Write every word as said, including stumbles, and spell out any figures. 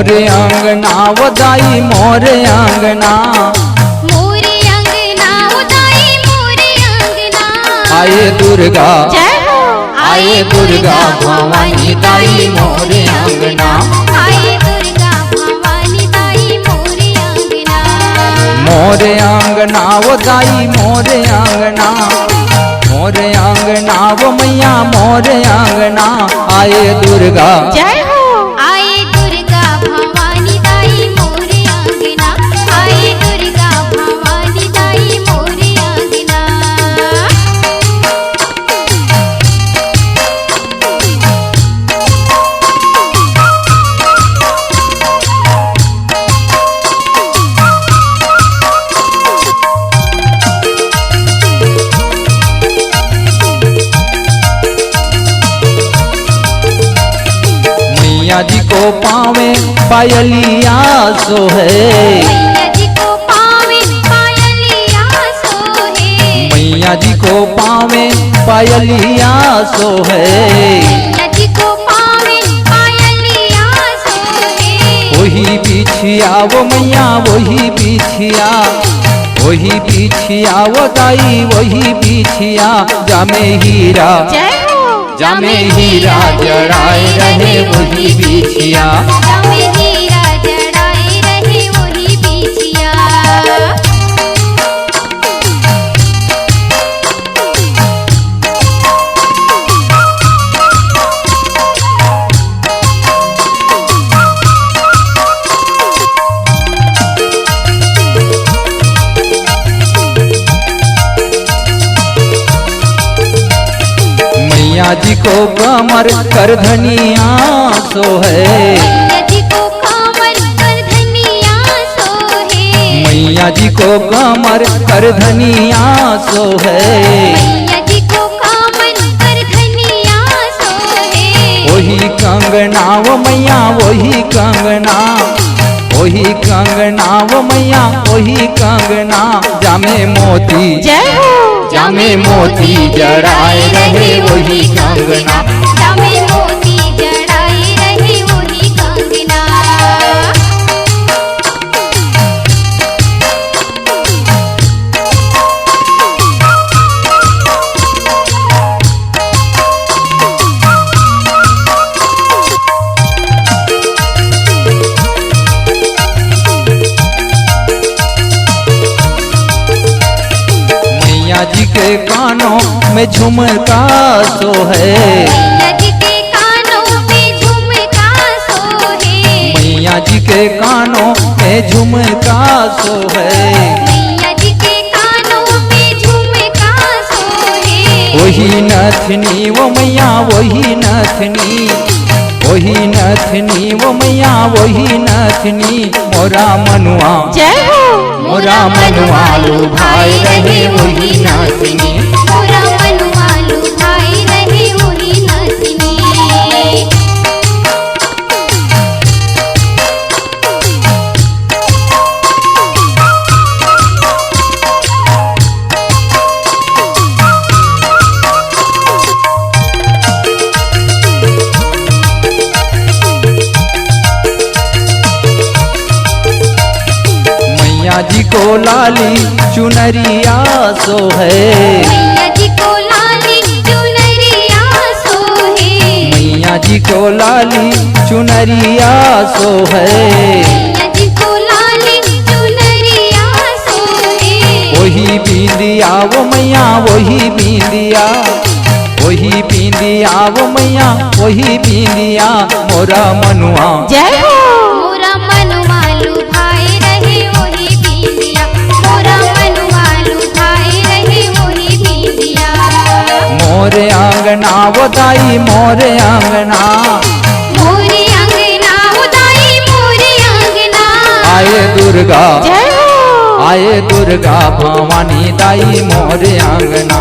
मोरे अंगना वो दाई मोरे अंगना। मोरे अंगना वो दाई मोरे अंगना। आए दुर्गा। जय हो। आए दुर्गा भवानी दाई मोरे अंगना। आए दुर्गा भवानी दाई मोरे अंगना। मोरे अंगना वो दाई मोरे अंगना। मोरे अंगना वो मैया मोरे अंगना। आए दुर्गा। जय हो। आए दुर्गा भवानी दाई मोरे अंगना। आए दुर्गा भवानी दाई मोरे अंगना। मैया जी को पावे पायलिया सोहे। मैया जी को पावे पायलिया सोहे। मैया जी को पावे पायलिया सोहे। मैया जी को पावे पायलिया सोहे। वही बिछिया वो मैया, वही बिछिया, वही बिछिया वो दाई, वही बिछिया जामे हीरा। जय हो। जामे हीरा जड़ाए रहे वही बिछिया। जामे हीरा जड़ाए रहे वही बिछिया। मैया जी को कमर करधनिया सोहे। मैया जी को कमर करधनिया सोहे। मैया जी को कमर करधनिया सोहे। मैया जी को कमर करधनिया सोहे। वही कंगना वो मैया, वही कंगना, वही कंगना वो मैया, वही कंगना जामे मोती। जय हो। जामे मोती जड़ाए रहे वही कंगना। जामे मोती जड़ाए रहे वही कंगना। मैया जी के कानों में झुमका सोहे। मैया जी के कानों में झुमका सोहे। मैया जी के कानों में झुमका सोहे। मैया जी के कानों में झुमका सोहे। वही नथनी वो मैया, वही नथनी, वही नथनी वो मैया, वही नथनी मोरा मनुआ। जय हो। मोरा मनुआ लुभाए रहे वही नथनी। मोरा मनुआ लुभाए रहे वही नथनी। मैया जी को लाली चुनरिया सोहे। मैया जी को लाली चुनरिया सोहे। मैया जी को लाली चुनरिया सोहे। मैया जी को लाली चुनरिया सोहे। वही बिंदिया वो मैया, वही बिंदिया, वही बिंदिया वो मैया, वही बिंदिया मोरा मनुआ। जय हो। मोरा मनुआ लुभाए रहे वही बिंदिया। मोरा मनुआ लुभाए रहे वही बिंदिया। मोरे अंगना वो दाई, मोरे अंगना। मोरे अंगना वो दाई, मोरे अंगना। आए दुर्गा। जय हो। आए दुर्गा भवानी दाई मोरे अंगना।